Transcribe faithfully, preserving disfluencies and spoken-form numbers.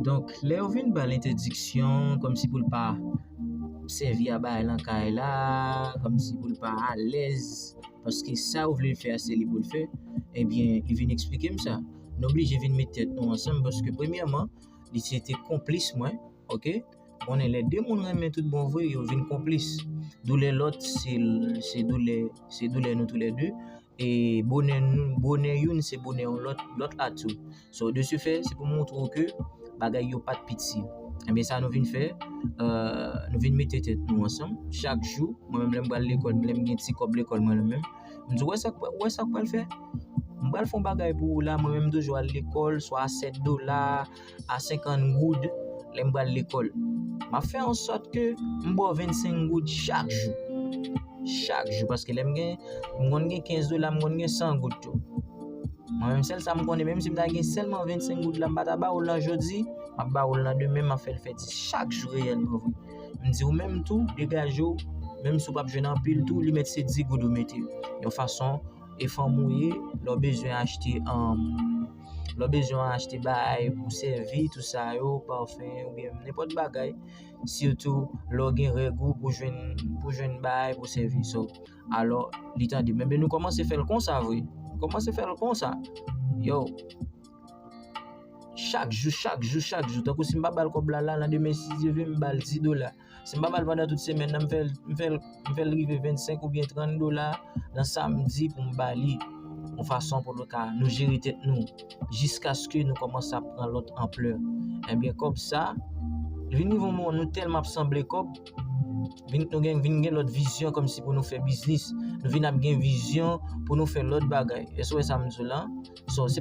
Donk, lè yo vin ba l entèdiksyon, kòmsi pou l pa sèvi a bagay lan kay la, kòmsi pou l pa alèz, paske sa yo vle l fè a, se li pou l fè, ebyen, li vin eksplike m sa. Nou oblije vin met tèt nou ansanm, paske premyèman, li se te konplis mwen, oke? Konnen lè de moun renmen tout bon vre, yo vin konplis. Doulè lòt, se, se doulè, se doulè nou toulède. E bonè nou, bonè youn, se bonè yon lòt, lòt la tou. So, de ce fait, se pou montre w ke bagay yo pa t piti. Ebyen, sa nou vin fè, euh, nou vin mete tèt nou ansanm. Chak jou, mwen menm, lè m pral lekòl, lè m gen ti kòb lekòl mwen menm, m di, "Wè sa k, wè sa k pral fè? M pral fè yon bagay pou ou la, mwen menm, m toujou al lekòl, swa a sèt dola, a senkant goud, lè m pral lekòl. M ap fè an sòt ke m ba w vennsenk goud chak jou." Chak jou, paske lè m gen, m konn gen kenz dola, m konn gen san goud tou. Mwen menm, sèl sa m konnen, menm si m ta gen sèlman vennsenk goud la, m pa ta ba ou l nan jodi, m ap ba ou l nan demen, m ap fè l fè dis chak jou reyèlman vre. M di ou menm tou, degaje w, menm si w p ap jwenn anpil tou, li mèt se dis goud ou mete. Yon fason, e fanm ou ye, lè w bezwen achte, um, lè w bezwen achte bagay pou sèvi, tou sa yo, pafen, oubyen nenpòt bagay, sitou lè w gen règ ou pou jwenn, pou jwenn bagay pou sèvi. So, alò, li tande. Men, men nou kòmanse fè l konsa vre. Nou kòmanse fè l konsa. Yo. Chak jou, chak jou, chak jou. Tankou si m pa ba l kòb la, la, nan demen, si Dye vle, m ba l dis dola. Si m pa ba l pandan tout semèn nan, m fè l, m fè l, m fè l rive vennsenk oubyen trant dola nan samdi pou m ba li. Yon fason pou nou ka, nou jere tèt nou, jiskaske nou kòmanse ap pran lòt anplè. Ebyen, kòb sa, li vin rive yon moman, nou tèlman ap sanble kòb, vin, nou gen, vin gen lòt vizyon kòmsi pou nou fè biznis. Nou vin ap gen vizyon pou nou fè lòt bagay. Èske w wè sa m di w la? So, se